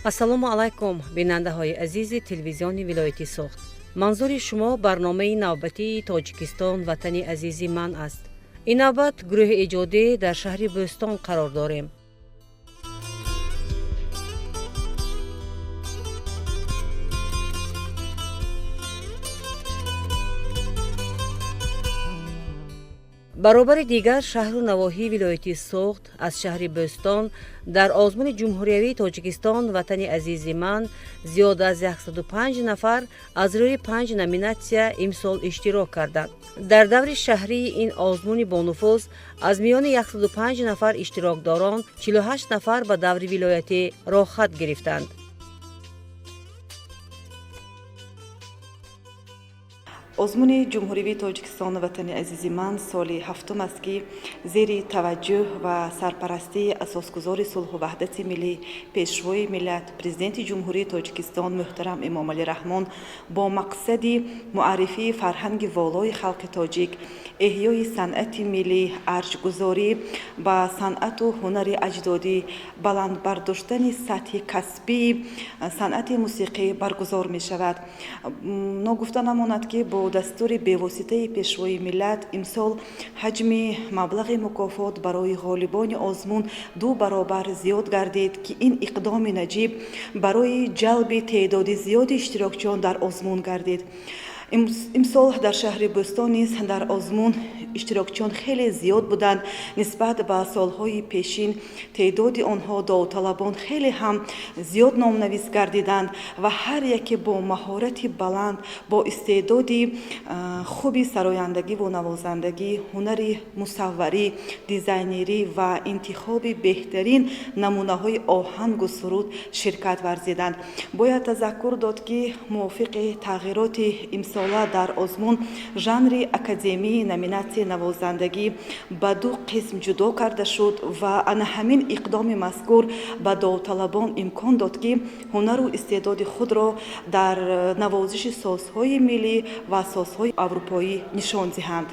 Ассалому алайкум, бинандаҳои азизи телевизиони вилояти Суғд. Манзури шумо барномаи навбатии Тоҷикистон ватани азизи ман аст. Ин навбат гурӯҳи эҷодӣ дар шаҳри Бӯстон қарор дорем. Баробари дигар шаҳру навоҳии вилояти Суғд аз шаҳри Бӯстон дар озмуни ҷумҳуриявии Тоҷикистон ватани азизи ман зиёда аз 105 нафар аз рӯи 5 номинатсия имсол иштирок карданд. Дар даври шаҳрии ин озмуни бонуфуз аз миёни 105 нафар иштирокдорон 48 нафар ба даври вилоятӣ роҳхат гирифтанд. Озмуни ҷумҳуривии Тоҷикистон ватани азизи ман соли ҳафтум аст, ки зери таваҷҷӯҳ ва сарпарастии асосгузори сулҳу ваҳдати миллӣ, пешвои миллат, президенти Ҷумҳурии Тоҷикистон муҳтарам Эмомалӣ Раҳмон бо мақсади муаррифии фарҳанги волои халқи тоҷик, эҳёи санъати миллӣ, арҷгузорӣ ба санъату ҳунари аҷдодӣ, баланд бардоштани сатҳи касбии санъати мусиқӣ баргузор мешавад. Ногуфта намонад, ки бо дастури бевоситаи пешвои миллат имсол ҳаҷми маблағи мукофот барои ғолибони озмун 2 баробар зиёд гардид, ки ин иқдоми наҷиб барои ҷалби теъдоди зиёди иштирокчиён дар озмун гардид. Имсол дар шаҳри Бӯстон низ дар озмун иштирокчиён хеле зиёд буданд. Нисбат ба солҳои пешин теъдоди онҳо довталабон хеле ҳам зиёд номнавис гардиданд ва ҳар яке бо маҳорати баланд, бо истеъдоди хуби сарояндагиву навозандагӣ, ҳунари мусавварӣ, дизайнерӣ ва интихоби беҳтарин намунаҳои оҳангу суруд ширкат варзиданд. Бояд тазаккур дод, ки мувофиқи тағйироти имсола дар озмун жанри академии номинатсияи навозандагӣ ба 2 қисм ҷудо карда шуд ва ана ҳамин иқдоми мазкур ба довталабон имкон дод, ки ҳунару истеъдоди худро дар навозиши созҳои миллӣ ва созҳои аврупоӣ нишон диҳанд.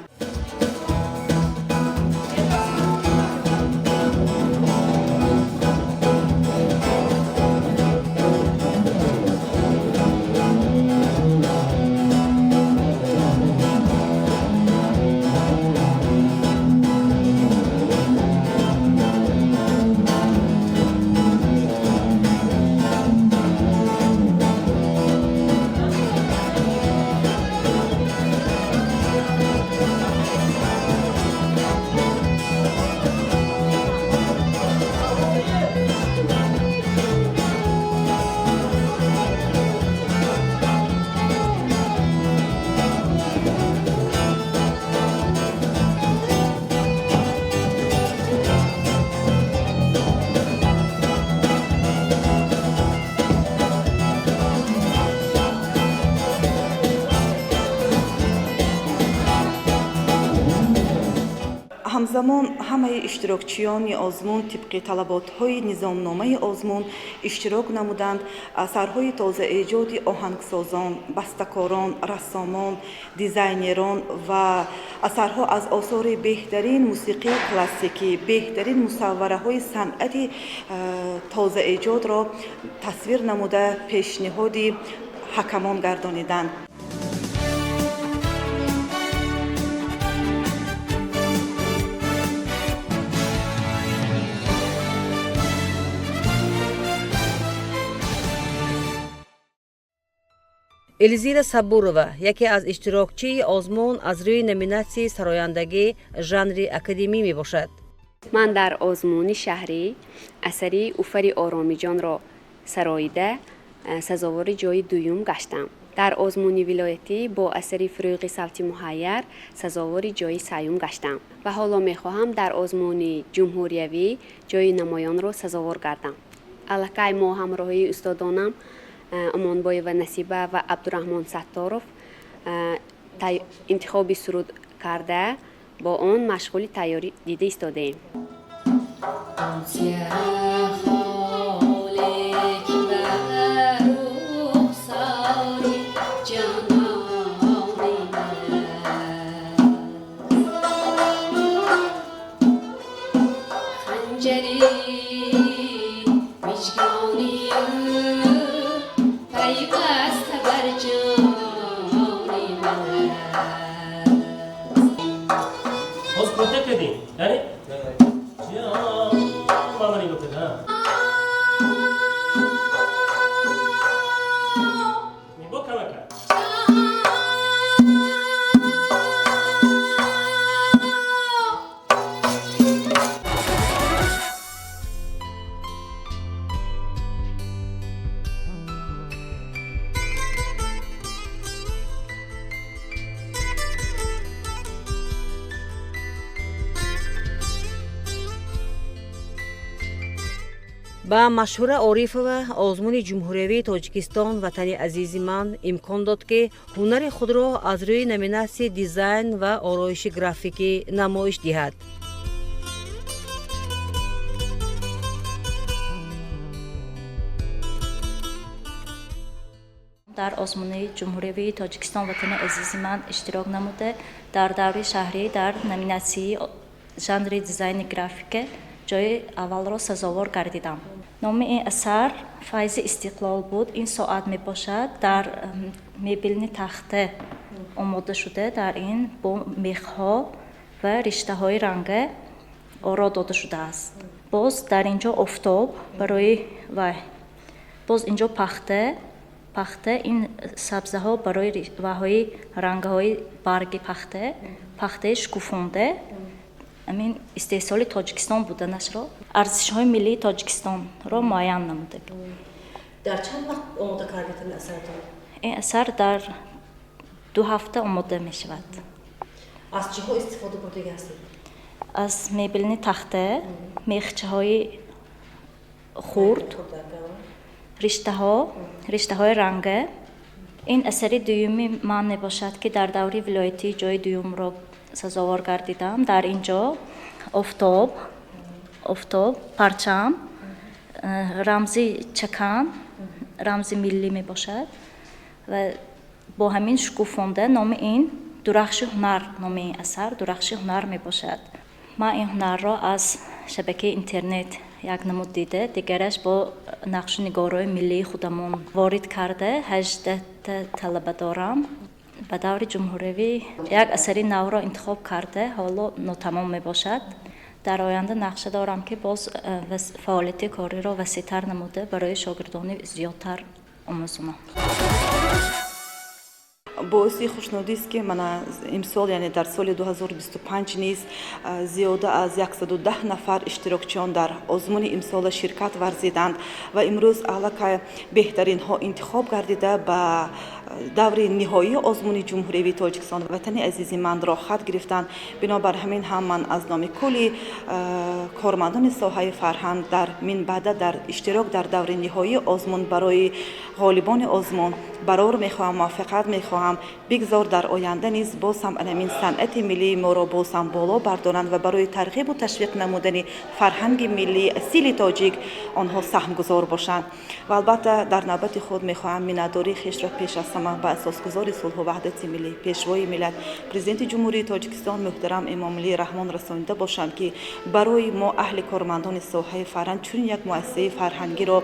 Ҳамзамон ҳамаи иштирокчиёни озмун тибқи талаботҳои низомномаи озмун иштирок намуданд. Асарҳои тозаэҷоди оҳангсозон, бастакорон, рассомон, дизайнерон ва асарҳо аз осори беҳтарин мусиқии классикӣ, беҳтарин мусаввараҳои санъати тозаэҷодро тасвир намуда пешниҳоди ҳакамон гардониданд. Элзира Сабурова яке аз иштирокчии озмун аз рӯи номинатсияи сарояндагӣ жанри академӣ мебошад. Ман дар озмуни шаҳрӣ асари Уфари Оромиҷонро сароида сазовори ҷои дуюм гаштам. Дар озмуни вилоятӣ бо асари Фурӯғи савти муҳайяр сазовори ҷои сеюм гаштам ва ҳоло мехоҳам дар озмуни ҷумҳуриявӣ ҷои намоёнро сазовор гардам. Аллакай мо ҳамроҳии устодонам Омонбоева Насиба ва Абдураҳмон Сатторов интихоби суруд карда бо он машғули тайёрӣ дида истодаем. خنجری مشکانی. Ба Машҳура Орифова озмуни ҷумҳуриявии Тоҷикистон «Ватани азизи ман» имкон дод, ки ҳунари худро аз рӯи номинатсияи дизайн ва ороиши графикӣ намоиш диҳад. Дар озмуни ҷумҳуриявии Тоҷикистон «Ватани азизи ман» иштирок намуда, дар даври шаҳрӣ дар номинатсияи жанри дизайни графика ҷои аввалро сазовор гардидам. Номи ин асар «Файзи истиқлол» буд. Ин соат мебошад, дар мебелни тахта омода шуда, дар ин бо мехҳо ва риштаҳои ранга оро дода шудааст. Боз дар ин ҷо офтоб барои вай, боз ин ҷо пахта, пахта, ин сабзаҳо барои ваҳои рангаҳои барги пахта, пахтаи шукуфонда, ҳамин истеҳсоли Тоҷикистон буданашро, арзишҳои миллии Тоҷикистонро муайян намуда. Дар чанд вақт омода кардед ин асаратон? Ин асар дар 2 ҳафта омода мешавад. Аз чиҳо истифода бурдагӣ ҳастед? Аз мебелни тахта, мехчаҳои хурд, риштаҳо, риштаҳои ранга. Ин асари дуюми ман мебошад, ки дар даври вилоятӣ ҷои дуюмро сазовор гардидам. Дар ин ҷо офтоб, офтоб, парчам, рамзи чакан, рамзи миллӣ мебошад ва бо ҳамин шукуфонда номи ин «Дурахши ҳунар», номи ин асар «Дурахши ҳунар» мебошад. Ман ин ҳунарро аз шабакаи интернет як намуд дида, дигараш бо нақшу нигорҳои миллии худамон ворид карда, 18 талаба дорам. Ба даври ҷумҳуриявӣ як асари навро интихоб карда, ҳоло нотамом мебошад. Дар оянда нақша дорам, ки боз фаъолияти кориро васеътар намуда, барои шогирдони зиёдтар омӯзонам. Боиси хушнудист, ки мана имсол, яъне дар соли 2025 низ зиёда аз 110 нафар иштирокчиён дар озмуни имсола ширкат варзиданд ва имрӯз аллакай беҳтаринҳо интихоб гардида, ба даври ниҳоии озмуни ҷумҳуриявии Тоҷикистон «Ватани азизи ман» роҳхат гирифтанд. Бинобар ҳамин ҳам ман аз номи кулли кормандони соҳаи фарҳанг дар минбаъда дар иштирок дар даври ниҳоии озмун барои ғолибони озмун барор мехоҳам, муваффақият мехоҳам. Бигзор дар оянда низ боз ҳам ҳамин санъати миллии моро боз ҳам боло бардоранд ва барои тарғибу ташвиқ намудани фарҳанги миллии асили тоҷик онҳо саҳмгузор бошанд. Ва албатта, дар навбати худ мехоҳам миннатдории хешро пеш аз ҳама ба асосгузори сулҳу ваҳдати миллӣ, Пешвои миллат, Президенти Ҷумҳурии Тоҷикистон муҳтарам Эмомалӣ Раҳмон расонида бошам, ки барои мо, аҳли кормандони соҳаи фарҳанг, чунин як муассисаи фарҳангиро,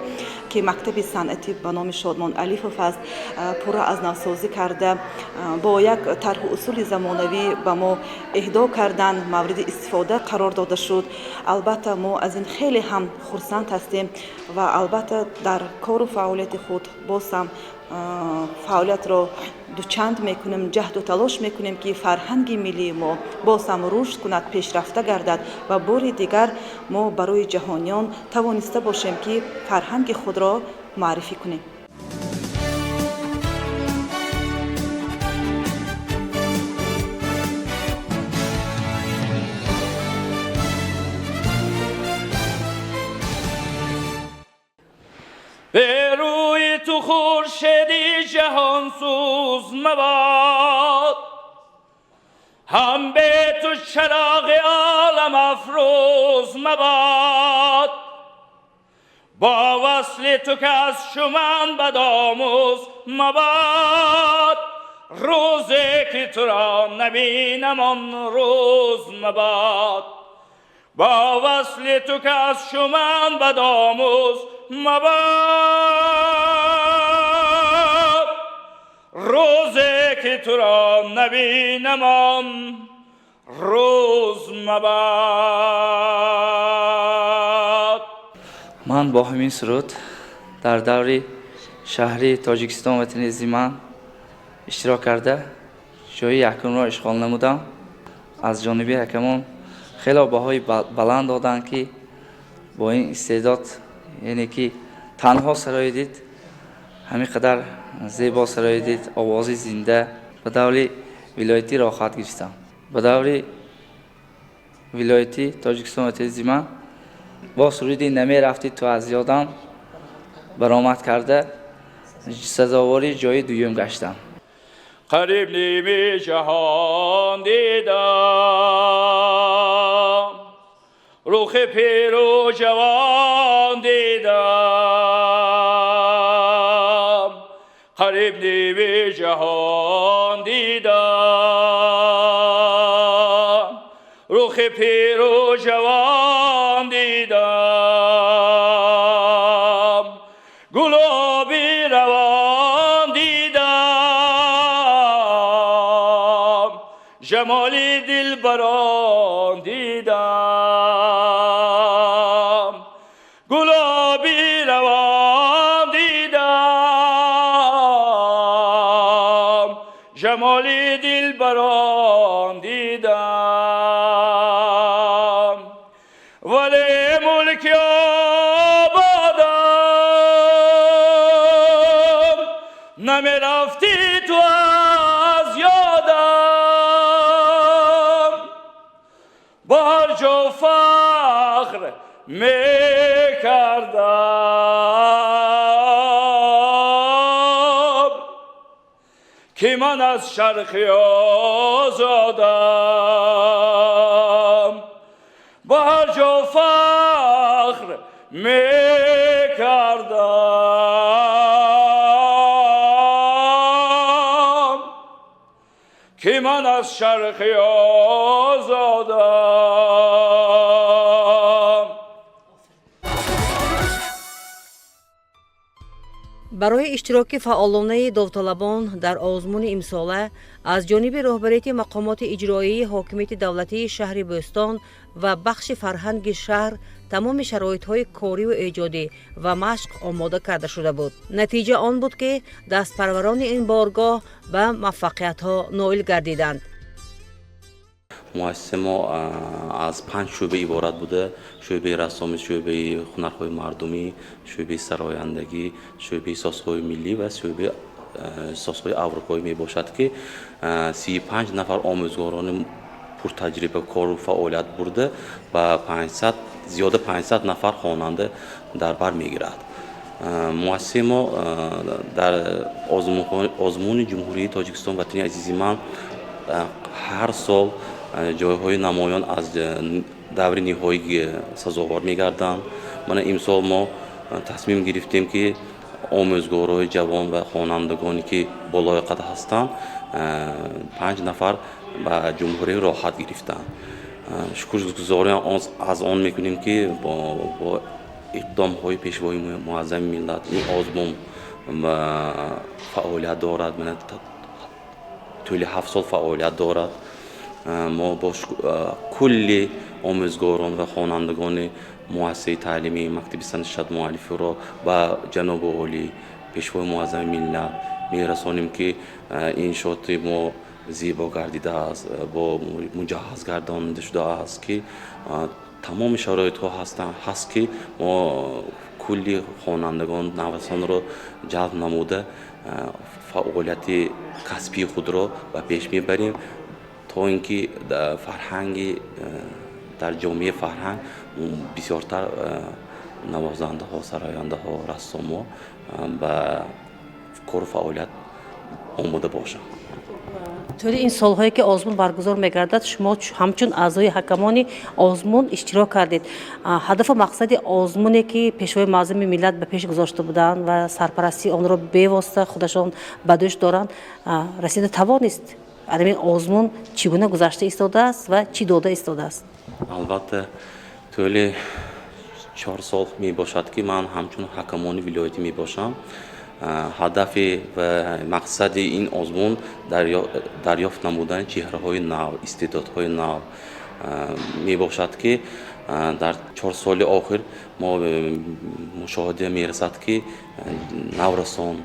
ки мактаби санъатӣ ба номи Шодмон Алифов аст, пурра аз навсозӣ карда, бо як тарҳу усули замонавӣ ба мо эҳдо кардан, мавриди истифода қарор дода шуд. Албатта, мо аз ин хеле ҳам хурсанд ҳастем ва албатта дар кору фаъолияти худ боз ҳам фаъолиятро дучанд мекунем, ҷаҳду талош мекунем, ки фарҳанги миллии мо боз ҳам рушд кунад, пешрафта гардад ва бори дигар мо барои ҷаҳониён тавониста бошем, ки фарҳанги худро муаррифӣ кунем. به روی تو خورشیدی جهان سوز مباد، هم به تو چراغ عالم افروز مباد. با وصل تو که از شمن بدآموز مباد، روزی که تو را نبینم آن روز مباد. با وصل تو که از شمن بدآموز مباد، روزی که تو را نبینم آن روز مباد. Ман бо ҳамин суруд дар даври шаҳрии Тоҷикистон «Ватани азизи ман» иштирок карда, ҷои якумро ишғол намудам. Аз ҷониби ҳакамон хеле баҳои баланд доданд, ки бо ин истеъдод, яъне ки танҳо сароидид, ҳамин қадар зебо сароидид, овози зинда. Ба даври вилоятӣ роҳхат гирифтам. Ба даври вилоятӣ Тоҷикистон «Ватани азизи ман» Бо суруди «Намерафтӣ ту аз ёдам» баромад карда, сазовори ҷои дуюм гаштам. Қариб ними ҷаҳон дидам, рухи пиру ҷавон дидам, қариб ними ҷаҳон дидам, рухи пиру ҷавон дидам, гулоби равон дидам, ҷамоли дилбарон дидам, гулоби равон дидам, ҷамоли дилбарон дидам, вале мулки ободам намерафтӣ ту аз ёдам, ба ҳар ҷо фахр мекардам, ки ман аз шарқи озодам, ба ҳар ҷо фахр мекардам, ки ман аз шарқи озодам. Барои иштироки фаъолонаи довталабон дар озмуни имсола аз ҷониби роҳбарияти мақомоти иҷроии ҳокимияти давлатии шаҳри Бӯстон ва бахши фарҳанги шаҳр тамоми шароитҳои корию эҷодӣ ва машқ омода карда шуда буд. Натиҷа он буд, ки дастпарварони ин боргоҳ ба муваффақиятҳо ноил гардиданд. Муассисаи мо аз панҷ шӯъба иборат буда: шӯъбаи рассомӣ, шӯъбаи ҳунарҳои мардумӣ, шӯъбаи сарояндагӣ, шӯъбаи созҳои миллӣ ва шӯъбаи созҳои аврупоӣ мебошад, ки 35 нафар омӯзгорони пуртаҷриба кору фаъолият бурда, ба 500, зиёда 500 нафар хонанда дар бар мегирад. Муассисаи мо дар озмуни Ҷумҳурии Тоҷикистон «Ватани азизи ман» ҳар сол ҷойҳои намоён аз даври ниҳоӣ сазовор мегарданд. Мана имсол мо тасмим гирифтем, ки омӯзгорони ҷавон ва хонандагоне, ки болояқат ҳастанд, панҷ нафар ба ҷумҳурӣ роҳхат гирифтанд. Шукргузорӣ аз он мекунем, ки бо иқдомҳои Пешвои муаззами миллат ин озмун фаъолият дорад, тӯли 7 сол фаъолият дорад. Мо бо кулли омӯзгорон ва хонандагони муассисаи таълимии мактаби санъати муаллифиро ба ҷаноби олӣ, Пешвои муаззами миллат мерасонем, ки иншооти мо зебо гардидааст, бо муҷаҳҳаз гардонида шудааст, ки тамоми шароитҳо ҳаст, ки мо кулли хонандагон, наврасонро ҷалб намуда, фаъолияти касбии худро ба пеш мебарем, то ин ки фарҳанги дар ҷомеаи фарҳанг бисёртар навозандаҳо, сарояндаҳо, рассомҳо ба кору фаъолият омода бошанд. Тӯли ин солҳое, ки озмун баргузор мегардад, шумо ҳамчун аъзои ҳакамони озмун иштирок кардед. Ҳадафу мақсади озмуне, ки Пешвои муаззами миллат ба пеш гузошта буданд ва сарпарастии онро бевосита худашон ба дӯш доранд, расида тавонист? Ҳамин озмун чӣ гуна гузашта истодааст ва чӣ дода истодааст? Албатта, тӯли 4 сол мебошад, ки ман ҳамчун ҳакамони вилоятӣ мебошам. Ҳадафи ва мақсади ин озмун дарёфт намудани чеҳраҳои нав, истеъдодҳои нав мебошад, ки дар 4 соли охир мо мушоҳида мерасад, ки наврасон,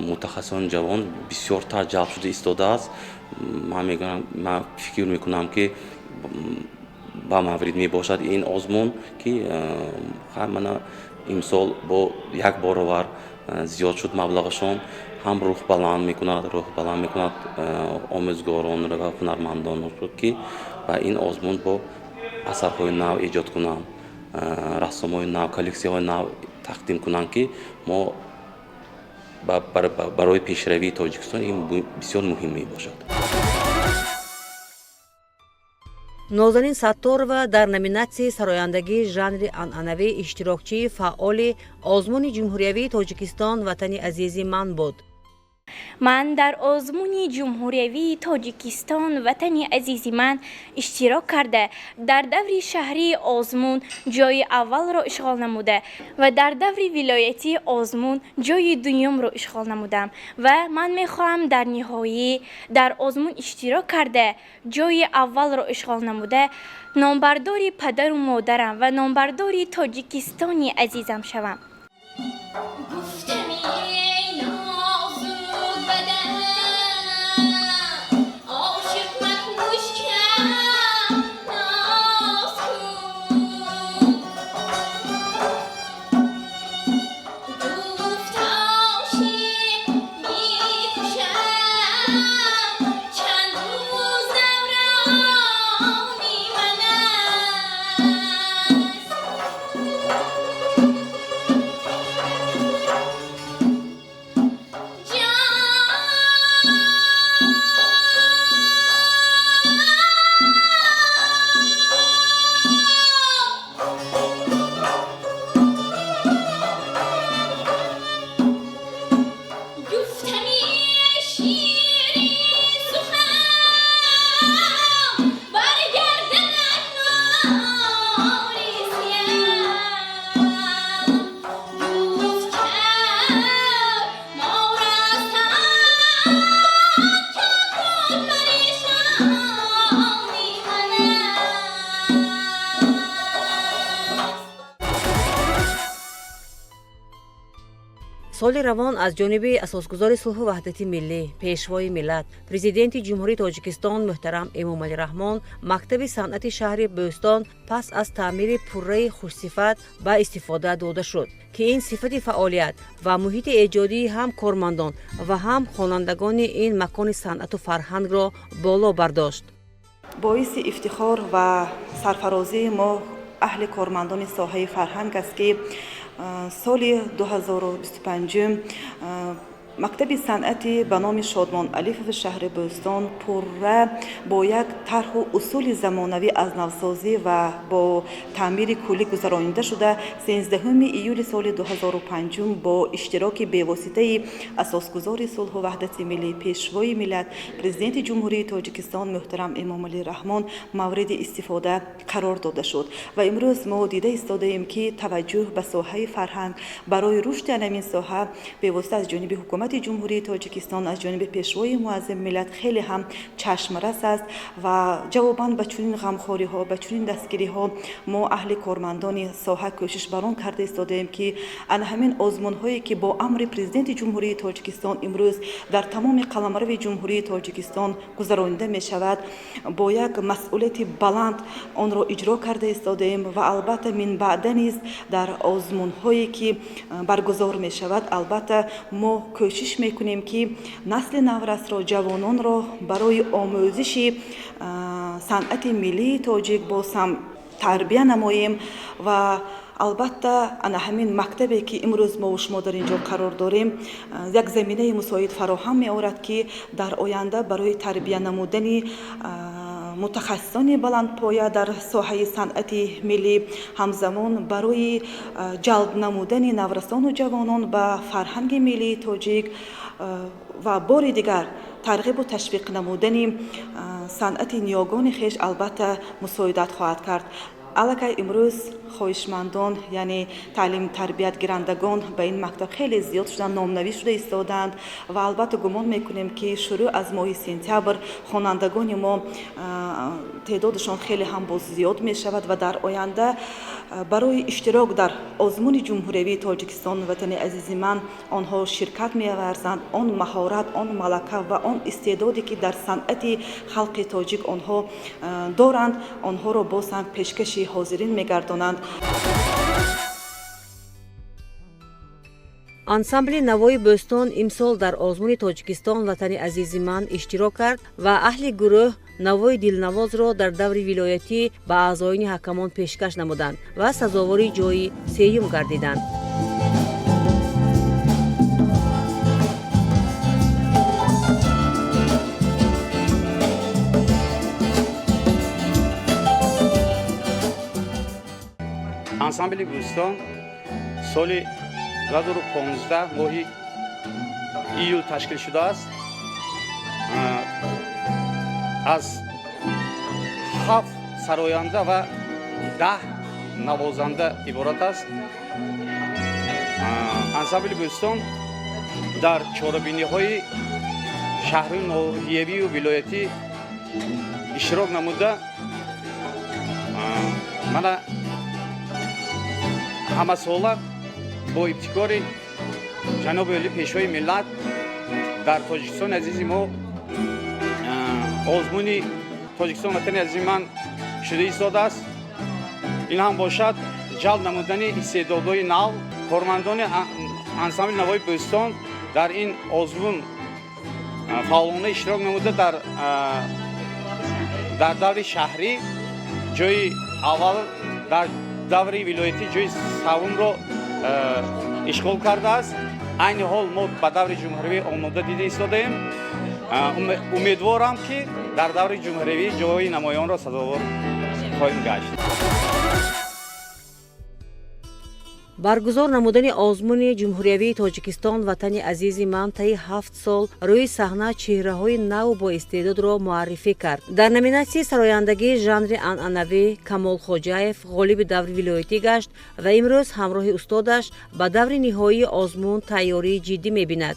мутахассисони ҷавон бисёртар ҷалб шуда истодааст. Ман мегӯям, ман фикр мекунам, ки ба маврид мебошад ин озмун, ки мана имсол бо як баробар зиёд шуд маблағашон. Ҳам рӯҳ баланд мекунад омӯзгоронро ва ҳунармандонро, ки ба ин озмун бо асарҳои нав эҷод кунанд. Рассомҳои нав, коллексияҳои нав тақдим кунанд, ки мо барои пешравии Тоҷикистон ин бисёр муҳим мебошад. Нозанин Сатторова дар номинатсияи сарояндагии жанри анъанавӣ иштирокчии фаъоли озмуни ҷумҳуриявии Тоҷикистон «Ватани азизи ман» буд. Ман дар озмуни ҷумҳуриявии Тоҷикистон «Ватани азизи ман» иштирок карда, дар даври шаҳрии озмун ҷойи аввалро ишғол намуда ва дар даври вилоятии озмун ҷойи дуюмро ишғол намудам ва ман мехоҳам дар ниҳоӣ дар озмун иштирок карда, ҷойи аввалро ишғол намуда, номбардори падару модарам ва номбардори Тоҷикистони азизам шавам. Соли равон аз ҷониби асосгузори сулҳу ваҳдати миллӣ, Пешвои миллат, Президенти Ҷумҳурии Тоҷикистон муҳтарам Эмомалӣ Раҳмон мактаби санъати шаҳри Бӯстон пас аз таъмири пурраи хушсифат ба истифода дода шуд, ки ин сифати фаъолият ва муҳити эҷодии ҳам кормандон ва ҳам хонандагони ин макони санъату фарҳангро боло бардошт. Боиси ифтихор ва сарфарозии мо, аҳли кормандони соҳаи фарҳанг аст, ки соли 2025 мактаби санъати ба номи Шодмон Алифови шаҳри Бӯстон пурра бо як тарҳу усули замонавӣ аз навсозӣ ва бо таъмири куллӣ гузаронида шуда, 13 июли соли 2005 бо иштироки бевоситаи асосгузори сулҳу ваҳдати миллӣ, Пешвои миллат, Президенти Ҷумҳурии Тоҷикистон муҳтарам Эмомалӣ Раҳмон мавриди истифода қарор дода шуд. Ва имрӯз мо дида истодаем, ки таваҷҷӯҳ ба соҳаи фарҳанг барои рушди анамин соҳа бевосита аз ҷониби ҳукумати Ҷумҳурии Тоҷикистон, аз ҷониби Пешвои муаззами миллат хеле ҳам чашмрас аст. Ва ҷавобан ба чунин ғамхориҳо, ба чунин дастгириҳо мо, аҳли кормандони соҳа, кӯшиш бар он карда истодаем, ки ана ҳамин озмунҳое, ки бо амри Президенти Ҷумҳурии Тоҷикистон имрӯз дар тамоми қаламрави Ҷумҳурии Тоҷикистон гузаронида мешавад, бо як масъулияти баланд онро иҷро карда истодаем. Ва албатта минбаъда низ дар озмунҳое, ки баргузор мешавад, албатта мо кӯшиш мекунем, ки насли наврасро, ҷавононро барои омӯзиши санъати миллии тоҷик боз ҳам тарбия намоем. Ва албатта ана ҳамин мактабе, ки имрӯз мо шумо дар ин ҷо қарор дорем, як заминаи мусоид фароҳам меорад, ки дар оянда барои тарбия намудани мутахассисони баландпоя дар соҳаи санъати миллӣ, ҳамзамон барои ҷалб намудани наврасону ҷавонон ба фарҳанги миллии тоҷик ва бори дигар тарғибу ташвиқ намудани санъати ниёгони хеш албатта мусоидат хоҳад кард. Аллакай имрӯз хоҳишмандон, яъне таълим тарбиятгирандагон ба ин мактаб хеле зиёд шуданд, номнавис шуда истодаанд. Ва албатта гумон мекунем, ки шурӯъ аз моҳи сентябр хонандагони мо теъдодашон хеле ҳам боз зиёд мешавад ва дар оянда барои иштирок дар озмуни ҷумҳуриявии Тоҷикистон «Ватани азизи ман» онҳо ширкат меварзанд. Он маҳорат, он малака ва он истеъдоде, ки дар санъати халқи тоҷик онҳо доранд, онҳоро боз ҳам пешкаши ҳозирин мегардонанд. Ансамбли Навои Бӯстон имсол дар озмуни Тоҷикистон Ватани азизи ман иштирок кард ва аҳли гурӯҳ навои дилнавозро дар даври вилоятӣ ба аъзоини ҳакамон пешкаш намуданд ва сазовори ҷои сеюм гардиданд. Ансамбли Бӯстон соли 2015 моҳи июл ташкил шудааст. Аз 7 сароянда ва 10 навозанда иборат аст. Ансамбли Бӯстон дар чорабиниҳои шаҳру ноҳиявию вилоятӣ иштирок намуда, мана ҳамасола бо ибтикори ҷаноби олӣ Пешвои миллат дар Тоҷикистони азизи мо озмуни Тоҷикистон Ватани азизи ман шуда истодааст. Ин ҳам бошад ҷалб намудани истеъдодҳои нав. Кормандони ансамбли Навои Бӯстон дар ин озмун фаъолона иштирок намуда, дар даври шаҳрӣ ҷои аввал, дар даври вилоятӣ ҷои севумро ишғол кардааст. Айни ҳол мо ба даври ҷумҳуривӣ омода дида истодаем. Умедворам, ки дар даври ҷумҳуривӣ ҷои намоёнро сазовор хоҳем гашт. Баргузор намудани озмуни ҷумҳуриявии Тоҷикистон Ватани азизи ман таи 7 сол рӯи саҳна чеҳраҳои наву боистеъдодро муаррифӣ кард. Дар номинатсияи сарояндагии жанри анъанавӣ Камол Хоҷаев ғолиби даври вилоятӣ гашт ва имрӯз ҳамроҳи устодаш ба даври ниҳоии озмун тайёрии ҷиддӣ мебинад.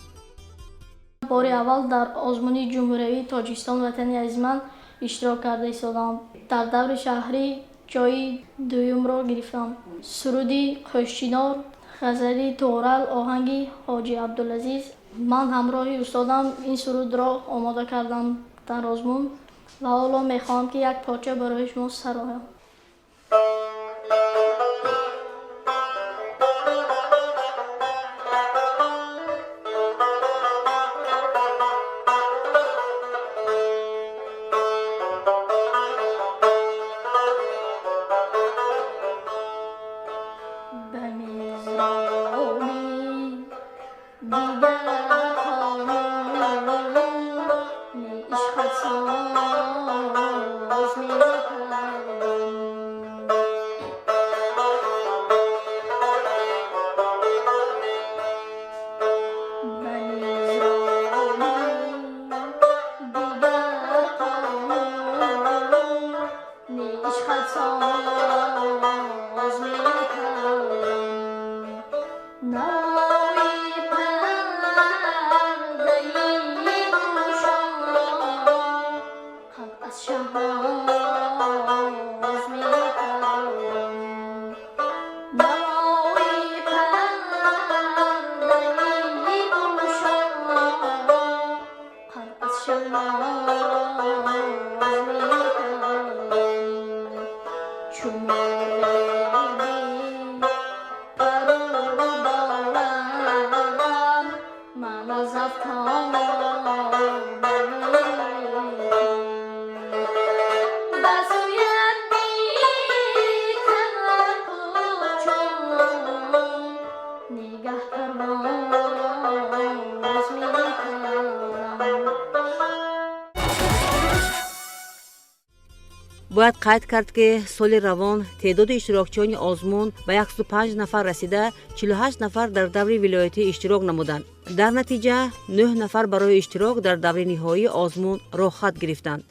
Бори аввал дар озмуни ҷумҳуриявии Тоҷикистон Ватани азизи ман иштирок карда истодам. Дар даври шаҳрӣ ҷои дуюмро гирифтам. Суруди Қӯшчинор, ғазали Торал, оҳанги Ҳоҷи Абдулазиз. Ман ҳамроҳи устодам ин сурудро омода кардам дар озмун ва ҳоло мехоҳам, ки як порча барои шумо сароям. Бояд қайд кард, ки соли равон теъдоди иштирокчиёни озмун ба 105 нафар расида, 48 нафар дар даври вилоятӣ иштирок намуданд. Дар натиҷа 9 нафар барои иштирок дар даври ниҳоии озмун роҳхат гирифтанд.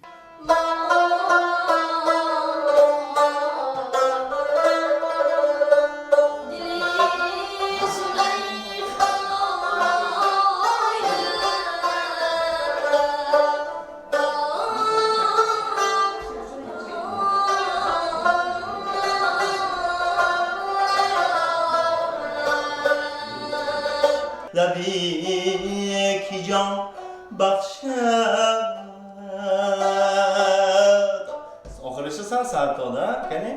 لبی جان بخشد. آخرش سر سر داده کنی؟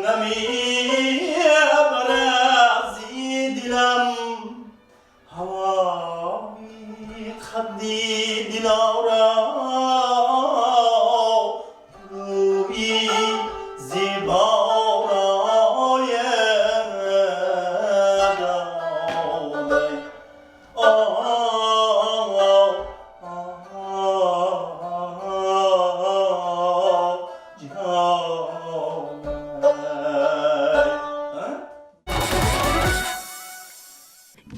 Намебарад зи дилам ҳавои қадди дилора, рӯи зебораи додай. Ҷонай.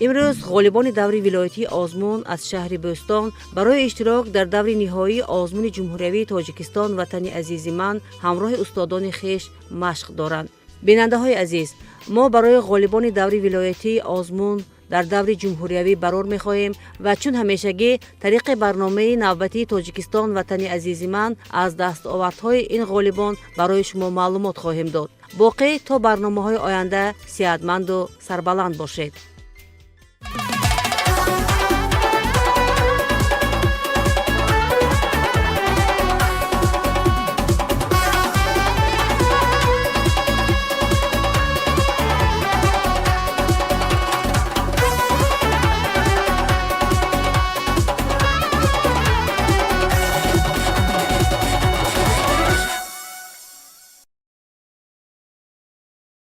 Имрӯз ғолибони даври вилоятии озмун аз шаҳри Бӯстон барои иштирок дар даври ниҳоии озмуни ҷумҳуриявии Тоҷикистон «Ватани азизи ман» ҳамроҳи устодони хеш машқ доранд. Бинандаҳои азиз, мо барои ғолибони даври вилоятии озмун дар даври ҷумҳуриявӣ барор мехоҳем ва чун ҳамешагӣ тариқи барномаи навбатии «Тоҷикистон ватани азизи ман» аз дастовардҳои ин ғолибон барои шумо маълумот хоҳем дод. Боқӣ то барномаҳои оянда сиҳатманду сарбаланд бошед.